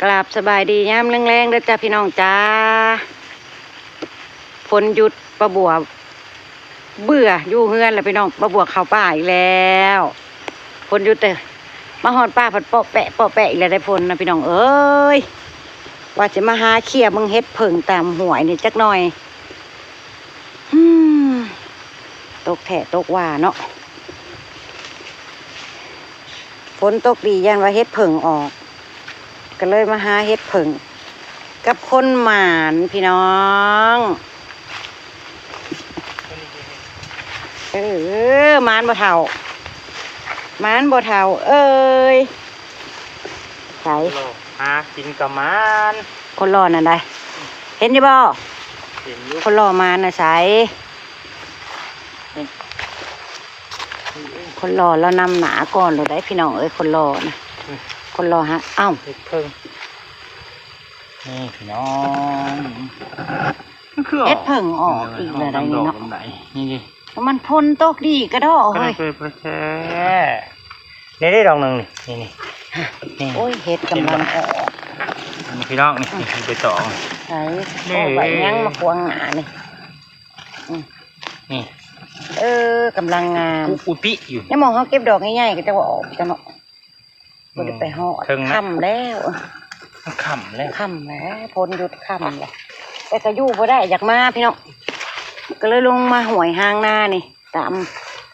ກາບສະບາຍດີຍາມແລງໆເດີຈ້າພີ່ນ້ອງຈ້າ. ຝົນຢຸດ ປ້າບົວເບື່ອຢູ່ເຮືອນແລ້ວພີ່ນ້ອງ, ປ້າບົວເຂົ້າປ່າອີກແລ້ວ. ຝົນຢຸດ ແຕ່ມາຮອດປ່າພັດເປາະແປະເປາະແປະອີກແລ້ວ ໄດ້ຝົນນະພີ່ນ້ອງເອີຍ. ວ່າຊິມາຫາເຄຍເບິ່ງເຫັດເຜິ້ງຕາມຫ້ວຍນີ້ຈັກໜ່ອຍ. ອືມ ຕົກແທ້ຕົກວ່າເນາະ, ຝົນຕົກດີຢ້ານວ່າເຫັດເຜິ້ງອອກ, ກໍເລີຍມາຫາເຫັດເຜິ້ງກັບຄົນໝານພີ່ນ້ອງ. ເອີ ໝານບໍ່ເຖົ້າ? ໝານບໍ່ເຖົ້າເອີຍ? ໃສ ລໍຫາກິນກໍໝານ. ຄົນຫຼໍ່ນັ້ນໃດ ເຫັນຢູ່ບໍ່? ເຫັນຢູ່. ຄົນຫຼໍ່ມານະໃສ? ນີ້ ຄົນຫຼໍ່ລາວນຳໜ້າກ່ອນໂລດໃດ໋ພີ່ນ້ອງເອີຍ. ຄົນຫຼໍ່ນະ ອືມ ຄົນຫຼໍ່ຫາ ເອົ້າ ເຫັດເຜິ້ງ ນີ້ພີ່ນ້ອງ ມັນຄືອອກ ເຫັດເຜິ້ງອອກອີກແລ້ວໃດ໋ນີ້ເນາະ. ນີ້ ນີ້ ມັນຝົນຕົກດີກະດໍ້ເຮີ້ຍ ເປີດແທ້. ນີ້ໄດ້ດອກໜຶ່ງນີ້ ນີ້ ນີ້ ໂອ້ຍ ເຫັດກຳລັງອອກພີ່ນ້ອງ. ນີ້ ນີ້ ໄປຕອງ ໃສ ນີ້ ໂອ້ຍ ໃບຫຍັງມາຂວາງໜ້ານີ້? ອືມ ນີ້ ເອີ ກຳລັງງາມ ອຸ ອຸຕິຢູ່. ຍາມມອງເຮົາເກັບດອກໃຫຍ່ໆ ກໍຈະວ່າອອກຈັງເນາະ. ບໍ່ໄດ້ໄປຮອດ ອືມ ເຖິງນະ ຄ່ຳແລ້ວ ມັນຄ່ຳແລ້ວ ຄ່ຳແລ້ວ ຝົນຢຸດຄ່ຳແລ້ວ. ແຕ່ກໍຢູ່ບໍ່ໄດ້ ຢາກມາພີ່ນ້ອງ ກໍເລີຍລົງມາຫ້ວຍຫາງນານີ້ ຕາມ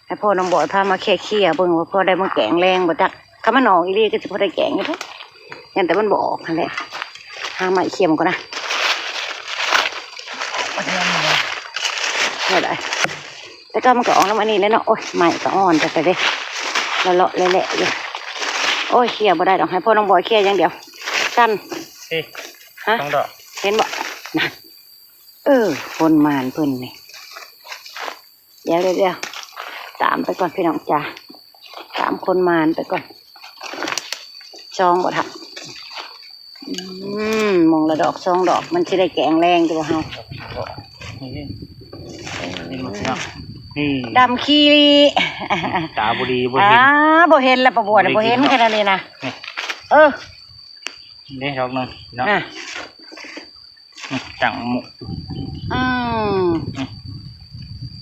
ໃຫ້ພໍ່ນ້ອງບອຍພາມາເຄຍໆເບິ່ງວ່າພໍໄດ້ມາແກງແລງບໍ່ຈັກ. ຄັນມັນອອກອີ່ຫຼີກໍຊິພໍໄດ້ແກງຢູ່ເດ ຢ້ານແຕ່ມັນບໍ່ອອກຫັ້ນແຫຼະ. ຫາໄມ້ຄ້ຽມກ່ອນນະ ບໍ່ໄດ້. ແຕ່ກໍມັນກໍອອກນຳອັນນີ້ແຫຼະເນາະ. ໂອ້ຍ ໄມ້ກໍອ່ອນຈັກແຕ່ເດ້ ເລາະໆແຫຼະໆຢູ່. ໂອ້ຍ ເຄຍບໍ່ໄດ້ດອກ ໃຫ້ພໍ່ນ້ອງບອຍເຄຍຢ່າງດຽວ. ຊັ້ນ ນີ້ ຮະ ສອງດອກ ເຫັນບໍ່? ນັ້ນ ເອີ ຄົນໝານເພິ່ນນີ້. ດຽວໆ ຕາມໄປກ່ອນພີ່ນ້ອງຈ້າ ຕາມຄົນໝານໄປກ່ອນ. ສອງບໍ່ທັນ ອືມ ມົງລະດອກສອງດອກ ມັນຊິໄດ້ແກງແລງຢູ່ບໍ່ເຮົາ? ນີ້ ນີ້ ນີ້ ດຳຂີ້ລີ້ ຕາບໍ່ດີບໍ່ເຫັນ ອ່າ ບໍ່ເຫັນລະ ປ້າບົວນະ ບໍ່ເຫັນຂະໜາດນີ້ນະ. ນີ້ ເອີ ນີ້ດອກໜຶ່ງເນາະ ອ່າ ອືມ ຕັ້ງໝົກ ອືມ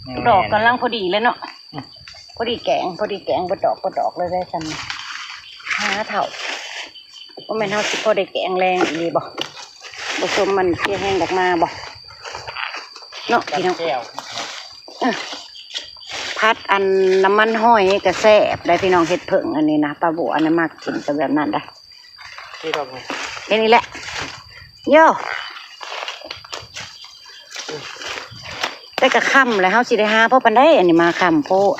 ອືມ ດອກກຳລັງພໍດີເລີຍເນາະ ອືມ ພໍດີແກງ ພໍດີແກງ ເບິດດອກ ເບິດດອກເລີຍໄດ້ຊັ້ນ ຫາເຖົ້າ. ບໍ່ແມ່ນເຮົາຊິພໍໄດ້ແກງແລງອີ່ຫຼີບໍ່? ບໍ່ສົມມັນເຄຍແຮງດອກມາບໍ່ເນາະ ພີ່ນ້ອງ? ເອີ ຜັດອັນນ້ຳມັນຫອຍກໍແຊບໄດ໋ພີ່ນ້ອງ. ເຫັດເຜິ້ງອັນນີ້ນະ ປ້າບົວນະມັກກິນແຕ່ແບບນັ້ນໄດ໋. ນີ້ດອກນີ້ ເຫັນນີ້ແຫຼະ ໂຢ ແຕ່ກໍຄ່ຳແລ້ວ ເຮົາຊິໄດ້ຫາພໍປານໃດ? ອັນນີ້ມາຄ່ຳໂພດ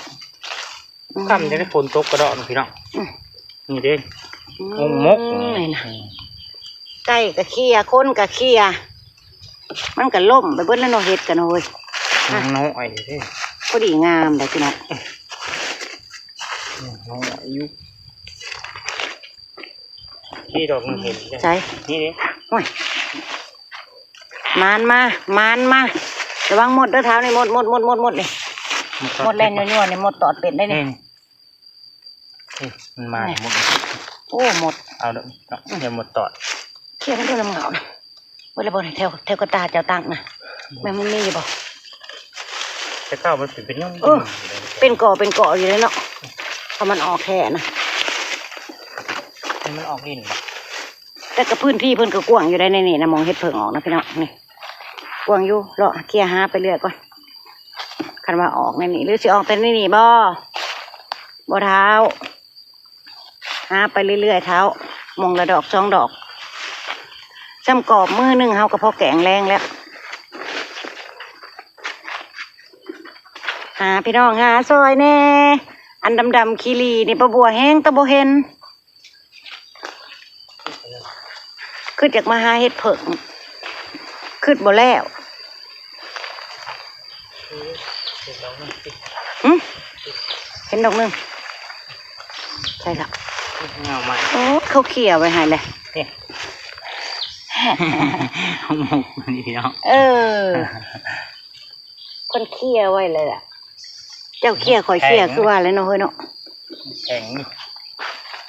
ອືມ ຄ່ຳຈັ່ງໄດ້ຝົນຕົກກະດອກພີ່ນ້ອງ ອືມ ນີ້ເດ້ ອືມ ມົກໆ ນີ້ນະ ໄກ່ກໍເຄຍ ຄົນກໍເຄຍ ມັນກໍລົ້ມໄປເບິດແລ້ວເນາະ ເຫັດກັນເຮີ້ຍ ມັນນ້ອຍເດ້ ພໍດີງາມໄດ໋ພີ່ນ້ອງ ນ້ອຍຢູ່. ນີ້ດອກໜຶ່ງເຫັນ ໃສ ນີ້ເດ້ ໂອ້ຍ ມານມາ ມານມາ ລະວັງມົດເດີທ້າວນີ້ ມົດ ມົດ ມົດ ມົດ ມົດນີ້ ມົດແລ່ນຍົວໆນີ້ ມົດຕອດເປັນໄດ໋ນີ້ ນີ້ ມັນມາ ນີ້ ມົດ ໂອ້ ມົດ ເອົາເດີ ຢ່າມົດຕອດ ເຄຍມັນໂດນນ້ຳເຫງົານະ. ເບິດແລ້ວບໍ່ ແຖວ ແຖວກະຕ່າເຈົ້າຕັກນະ ແມ່ນມັນມີຢູ່ບໍ່? ແຕ່ເກົ່າມັນເປັນ ເປັນ ເອີ ເປັນກໍ ເປັນກໍຢູ່ເດ້ເນາະ ເພາະມັນອອກແທ້ນະ ໃຫ້ມັນອອກດິນ ແຕ່ກໍພື້ນທີ່ເພິ່ນກໍກວ້າງຢູ່ໃດ໋ໃນນີ້ນະ ໝ່ອງເຫັດເຜິ້ງອອກນະພີ່ນ້ອງ ນີ້ກວ້າງຢູ່ ເລາະເຄຍຫາໄປເລື້ອຍກ່ອນ ຄັນວ່າອອກໃນນີ້ ຫຼືຊິອອກແຕ່ໃນນີ້ບໍ່? ບໍ່ທ້າວ ຫາໄປເລື້ອຍໆ ທ້າວ ມົງລະດອກສອງດອກ ສ່ຳກອບມື້ໜຶ່ງເຮົາກໍພໍແກງແລງແລ້ວ. ຫາພີ່ນ້ອງຫາຊ່ອຍແດ່ ອັນດຳໆຂີ້ຫຼີ່ນີ້ ປ້າບົວແຮງແຕ່ບໍ່ເຫັນ ຄິດຢາກມາຫາເຫັດເຜິ້ງ ຄິດບໍ່ແລ້ວ. ຫຶ ເຫັນດອກໜຶ່ງ ໃສລະ ເຫງົາມາ ໂອ້ ເຂົາເຄຍໄວ້ໃຫ້ແຫຼະ ນີ້ ໝົກນີ້ເນາະ ເອີ ເພິ່ນເຄຍໄວ້ແລ້ວລະ ເຈົ້າເຄຍຂ້ອຍເຄຍ ຄືວ່າແຫຼະເນາະ ເຮີ້ຍເນາະ ແຂງ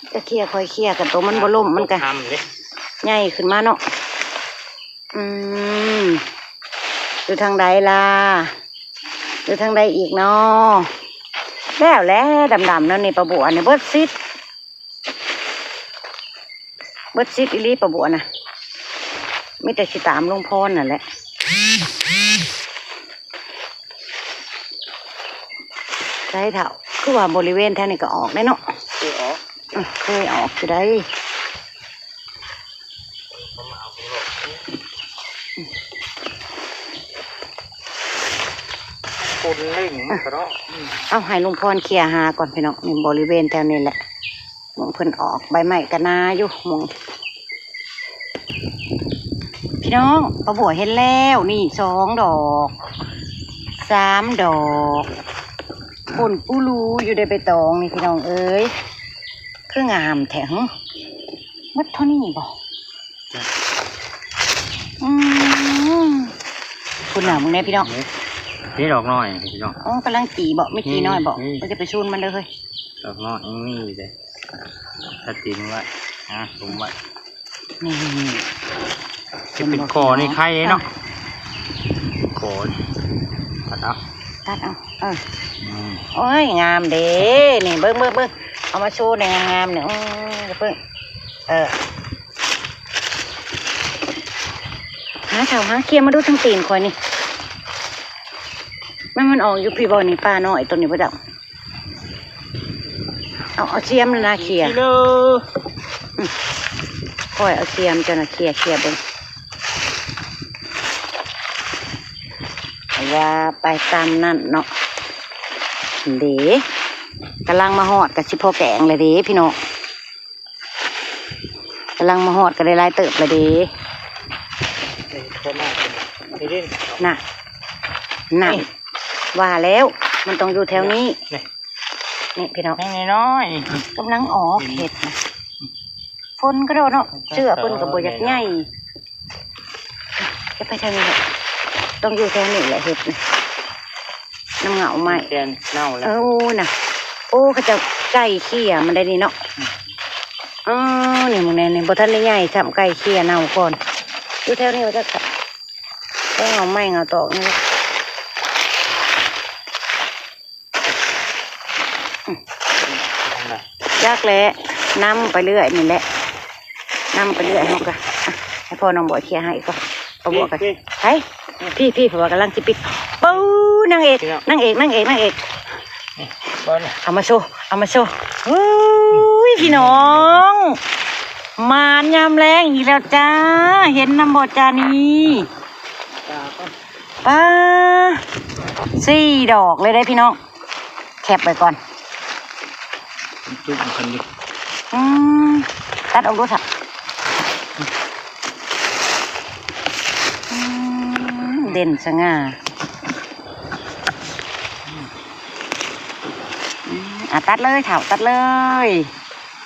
ເຈົ້າເຄຍຂ້ອຍເຄຍ ຄັນໂຕມັນບໍ່ລົ້ມມັນກະ ນ້ຳເດ້ ໃຫຍ່ຂຶ້ນມາເນາະ. ອືມ ຢູ່ທາງໃດລະ? ຢູ່ທາງໃດອີກເນາະ? ແລ້ວແຫຼະ ດຳໆ ແນວນີ້ ປາບົວນີ້ເບິດສິດ. ເບິດສິດອີ່ຫຼີປາບົວນະ ມີແຕ່ຊິຕາມລຸງພອນນັ້ນແຫຼະ. ໃສເຖົ້າ ຄືວ່າບໍລິເວນແຖວນີ້ກໍອອກໄດ້ເນາະ? ເຄີຍອອກ ອື ເຄີຍອອກຢູ່ໃດ. ຄົນເລັ່ງມັນກໍເນາະ ອືມ ເອົາໃຫ້ລຸງພອນເຄຍຫາກ່ອນພີ່ນ້ອງ. ນີ້ບໍລິເວນແຖວນີ້ແຫຼະ ໝ່ອງເພິ່ນອອກໃບໄມ້ກະໜາຢູ່ໝ່ອງ. ພີ່ນ້ອງ ປາບົວເຫັນແລ້ວນີ້ ສອງດອກ ສາມດອກ ປົນປູລູຢູ່ໃນໃບຕອງນີ້ພີ່ນ້ອງເອີຍ ຄືງາມແທ້ຫື. ໝົດເທົ່ານີ້ບໍ່? ອືມ ພຸ້ນນະ ເບິ່ງແດ່ພີ່ນ້ອງ ນີ້ ນີ້ດອກນ້ອຍພີ່ນ້ອງ. ອໍ ກຳລັງຈີ່ບໍ່? ມີຈີ່ນ້ອຍບໍ່? ນີ້ ມັນຈະໄປຊູນມັນເດີເຮີ້ຍ ດອກນ້ອຍຍັງມີຢູ່ເດ້. ຕັດຕີນໄວ້ ຫາສຸມໄວ້ ນີ້ ຊິເປັນຂໍ້ນີ້ໄຂ່ເນາະ ຂໍນີ້ ຕັດເອົາ ຕັດເອົາ ເອີ ອືມ ໂອ້ຍ ງາມເດ້ ນີ້ ເບິ່ງ ເບິ່ງ ເບິ່ງ ເອົາມາໂຊແດ່ງາມໆ ນີ້ ອືມ ຢ່າເພິ່ງ ເອີ ຫາເຖົ້າ ຫາ ເຄຍມາດູທາງຕີນຂ້ອຍນີ້ ມັນ ມັນອອກຢູ່ພີ້ບໍ່ນີ້ ປານ້ອຍໂຕນີ້ບໍ່ຈັກ. ເອົາ ເອົາສຽມນະເຄຍ ອືມ ຂ້ອຍເອົາສຽມເຈົ້ານະເຄຍ ເຄຍເບິ່ງ ວ່າໄປຕາມນັ້ນເນາະ. ເດ້ ກຳລັງມາຮອດ ກະຊິພໍແກງແລ້ວເດ້ພີ່ນ້ອງ ກຳລັງມາຮອດ ກະໄດ້ຫຼາຍເຕີບແລ້ວເດ້. ນະ ນະ ວ່າແລ້ວ ມັນຕ້ອງຢູ່ແຖວນີ້ ນີ້ ນີ້ພີ່ນ້ອງ ແມ່ງນ້ອຍໆ ກຳລັງອອກເຫັດນະ. ຝົນກໍໂດດເນາະ ເຊື້ອເພິ່ນກໍບໍ່ຢາກໃຫຍ່ ຈະໄປທາງນີ້ແຫຼະ ຕ້ອງຢູ່ແຖວນີ້ແຫຼະເຫັດນະ ນຳເຫງົ້າໄມ້ ແກ່ເນົ່າແລ້ວ ເອີນະ. ໂອ້ ເຂົາເຈົ້າໄກ່ເຄຍມັນໄດ້ນີ້ເນາະ ອືມ ເອີ ນີ້ ເບິ່ງແດ່ນີ້ ບໍ່ທັນໄດ້ໃຫຍ່ຊ້ຳ ໄກ່ເຄຍເນົ່າກ່ອນ ຢູ່ແຖວນີ້ວ່າຈັກ ແຕ່ເຫງົ້າໄມ້ເຫງົ້າຕອກນີ້ແຫຼະ. ຈັກແຫຼະ ນຳໄປເລື້ອຍນີ້ແຫຼະ ນຳໄປເລື້ອຍ ເຮົາກະ ອ່ະ ໃຫ້ພໍ່ນ້ອງບອຍເຄຍໃຫ້ກ່ອນ ພໍ່ບວກກະ ໄປ ພີ້ໆ ເພາະວ່າກຳລັງຊິປິດ ເປີ້ ນາງເອກ ພີ່ນ້ອງ ນາງເອກ ນາງເອກ ນາງເອກ ເອົາມາໂຊ ເອົາມາໂຊ ໂອ້ຍ ພີ່ນ້ອງ ໝານຍາມແລງອີກແລ້ວຈ້າ ເຫັນນຳບໍ່ຈ້ານີ້ ປາ ສີ່ດອກເລີຍເດ້ພີ່ນ້ອງ ແຄບໄວ້ກ່ອນ ຈຸກກັນຢູ່ ອືມ ຕັດອອກດູຊະ ອືມ ເດັ່ນສະຫງ່າ ອືມ ອ່ະ ຕັດເລີຍເຖົ້າ ຕັດເລີຍ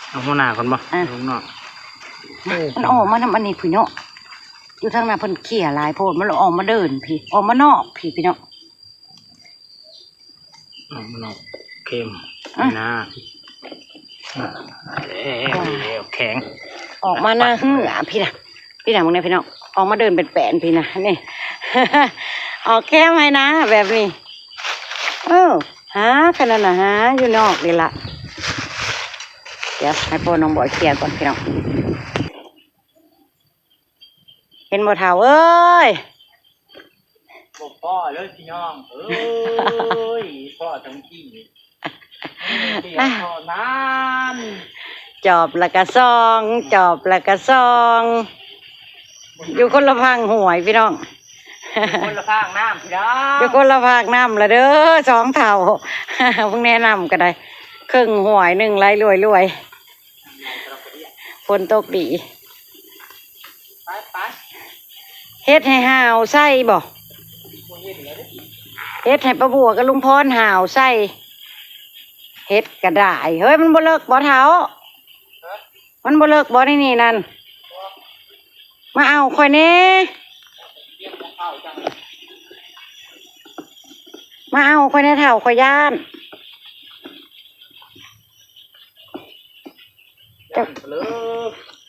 ເອົາຫົວໜ້າກ່ອນບໍ່? ອ່ະ ລົງນອກ ມັນອອກມານຳອັນນີ້ພຸ້ນເນາະ ຢູ່ທາງໜ້າເພິ່ນເຄຍຫຼາຍໂພດ ມັນອອກມາເດີ່ນພີ້ ອອກມານອກພີ້ ພີ່ນ້ອງ ອອກມານອກເຄັມ ອ່ະ ນາ ເອີ ແຂງ ອອກມາໜ້າເຮືອ ພີ້ນະ ພີ້ນະ ເບິ່ງແດ່ພີ່ນ້ອງ ອອກມາເດີ່ນເປັນແປນພີ້ນະ ນີ້ ອອກແຄມໃຫ້ນາແບບນີ້ ເອີ ຫາຂະໜາດນະ ຫາຢູ່ນອກນີ້ລະ ດຽວໃຫ້ພໍ່ນ້ອງບອຍເຄຍກ່ອນພີ່ນ້ອງ. ເຫັນບໍ່ເຖົ້າເອີຍ ບໍ່ພໍເລີຍພີ່ນ້ອງເອີຍ ພໍທັງທີ່ ພໍນານ ຈອບລະກະຊອງ ຈອບລະກະຊອງ ຢູ່ຄົນລະຝັ່ງຫ້ວຍພີ່ນ້ອງ ຢູ່ຄົນລະຟາກນ້ຳພີ່ນ້ອງ ຢູ່ຄົນລະຟາກນ້ຳລະເດີ ສອງເຖົ້າ ເພິ່ນແນະນຳກໍໄດ້ ເຄິ່ງຫ້ວຍໜຶ່ງໄຫຼລວຍໆ ຝົນຕົກດີ ໄປ ໄປ ເຮັດໃຫ້ຫ່າວໃສ່ບໍ່? ບໍ່ເຫັນແລ້ວເດ້ ເຮັດໃຫ້ປ້າບົວກັບລຸງພອນຫ່າວໃສ່ ເຮັດກໍໄດ້ ເຮີ້ຍ ມັນບໍ່ເລິກບໍ່ເຖົ້າ? ຮະ? ມັນບໍ່ເລິກບໍ່ໃນນີ້ນັ້ນ? ບໍ່ ມາເອົາຂ້ອຍແດ່ ມາເອົາຂ້ອຍແດ່ເຖົ້າ ຂ້ອຍຢ້ານ. ຢ້ານເລີ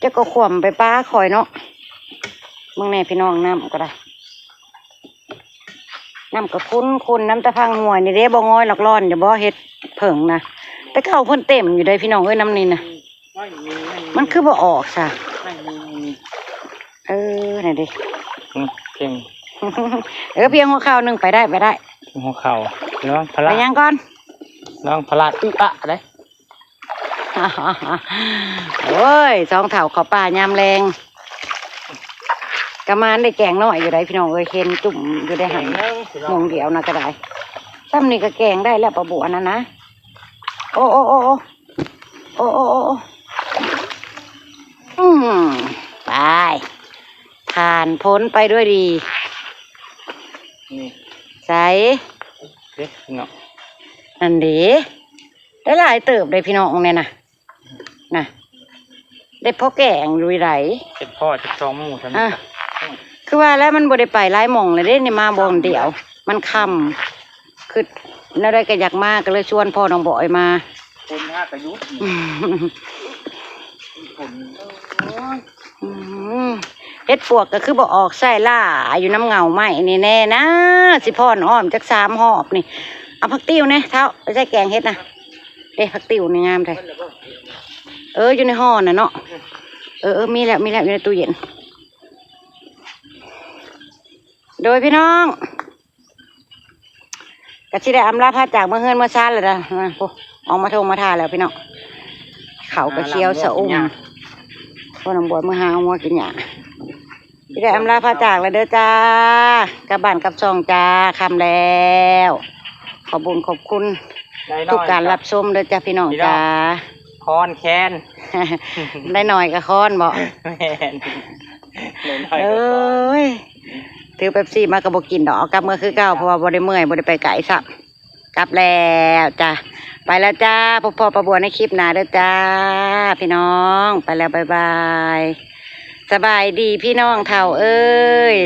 ຍ ຈັກກໍຂວ້ຳໄປປາຂ້ອຍເນາະ. ເບິ່ງແດ່ພີ່ນ້ອງ ນ້ຳກໍໄດ້ ນ້ຳກໍຂຸ້ນໆ ນ້ຳຕາພັງຫ້ວຍນີ້ເດ້ ບໍ່ງອຍລອກລອນຢູ່ບໍ່ ເຮັດເຜິ້ງນະ. ແຕ່ເກົ່າເພິ່ນເຕັມຢູ່ເດ້ພີ່ນ້ອງເອີຍ ນ້ຳນີ້ນະ ມັນຄືບໍ່ອອກຊະ. ເອີ ນັ້ນເດ້ ອືມ ເກັ່ງ ເອີ ພຽງຫົວເຂົ່າໜຶ່ງ ໄປໄດ້ ໄປໄດ້ ພຽງຫົວເຂົ່າ. ລະວັງພະລາດ ໄປຍັງກ່ອນ ລະວັງພະລາດ ອະ ເດ້. ໂອ້ຍ ສອງເຖົ້າເຂົ້າປ່າຍາມແລງ ກະມານໄດ້ແກງນ້ອຍຢູ່ໃດ໋ພີ່ນ້ອງເອີຍ ເຫັນຈຸ້ມຢູ່ໃດ໋ຫັ້ນ ແກງໜຶ່ງພີ່ນ້ອງ ໝ່ອງດຽວນະກະໄດ້. ຊ່ຳນີ້ກະແກງໄດ້ແລ້ວ ປາບົວນັ້ນນະ. ໂອ້ ໂອ້ ໂອ້ ໂອ້ ໂອ້ ໂອ້ ໂອ້ ອືມ ໄປ ຜ່ານພົ້ນໄປດ້ວຍດີ. ນີ້ ໃສ ເດ້ເນາະ ນັ້ນເດ້ ໄດ້ຫຼາຍເຕີບເດ້ພີ່ນ້ອງນີ້ນະ ນະ ໄດ້ພໍແກງຢູ່ໃດ໋. ເຮັດພໍຈັກສອງໝູ່ຊ່ຳນີ້ ອາ ກະ ຄືວ່າແລ້ວ ມັນບໍ່ໄດ້ໄປຫຼາຍໝ່ອງເລີຍເດ້ນີ້ ມາບ່ອນດຽວ ມັນຄ່ຳ ຄຶດແນວໃດກະຢາກມາ ກະເລີຍຊວນພໍ່ນ້ອງບອຍມາ. ຝົນຫາກະຢຸດ ຝົນ ອືມ ເຫັດປວກກະຄືບໍ່ອອກ ໃສ່ຫຼາຍຢູ່ນຳເຫງົ້າໄມ້ນີ້ແນ່ນາ ຊິຜ່ອນອ້ອມຈັກສາມຮອບນີ້. ເອົາຜັກຕິ້ວແນ່ເຖົ້າ ໄປໃສ່ແກງເຫັດນະ. ເດ້ ຜັກຕິ້ວນີ້ງາມແທ້. ເອີ ຢູ່ໃນຫໍ່ຫັ້ນນະເນາະ. ເອີ ເອີ ມີແລ້ວ ມີແລ້ວ ຢູ່ໃນຕູ້ເຢັນ. ໂດຍພີ່ນ້ອງ ກະຊິໄດ້ອຳລາພາຈາກເມືອເຮືອນເມືອຊານແລ້ວນະ. ໂອ້ ອອກມາທົ່ງມາທ່າແລ້ວພີ່ນ້ອງ ເຂົ້າກະຂຽວສະອຸ່ມ. ພໍ່ນ້ອງບອຍເມືອຫາງົວກິນຫຍ້າ. ຊິໄດ້ອຳລາພາຈາກແລ້ວເດີຈ້າ ກັບບ້ານກັບຊ່ອງຈ້າ ຄ່ຳແລ້ວ. ຂອບບຸນຂອບຄຸນທຸກການຮັບຊົມເດີຈ້າພີ່ນ້ອງຈ້າ. ຄ້ອນແຄນ ໄດ້ໜ້ອຍກະຄ້ອນບໍ? ແມ່ນ ໄດ້ໜ້ອຍກະຄ້ອນ. ໂອ້ຍ ຖືເປັບຊີມາກະບໍ່ກິນດອກ ເອົາກັບເມືອຄືເກົ່າ ເພາະວ່າບໍ່ໄດ້ເມື່ອຍ ບໍ່ໄດ້ໄປໄກຊ້ຳ. ກັບແລ້ວຈ້າ ໄປແລ້ວຈ້າ ພົບພໍ້ປາບົວໃນຄລິບໜ້າເດີຈ້າ ພີ່ນ້ອງ ໄປແລ້ວ ບາຍບາຍ ສະບາຍດີພີ່ນ້ອງເຖົ້າເອີຍ.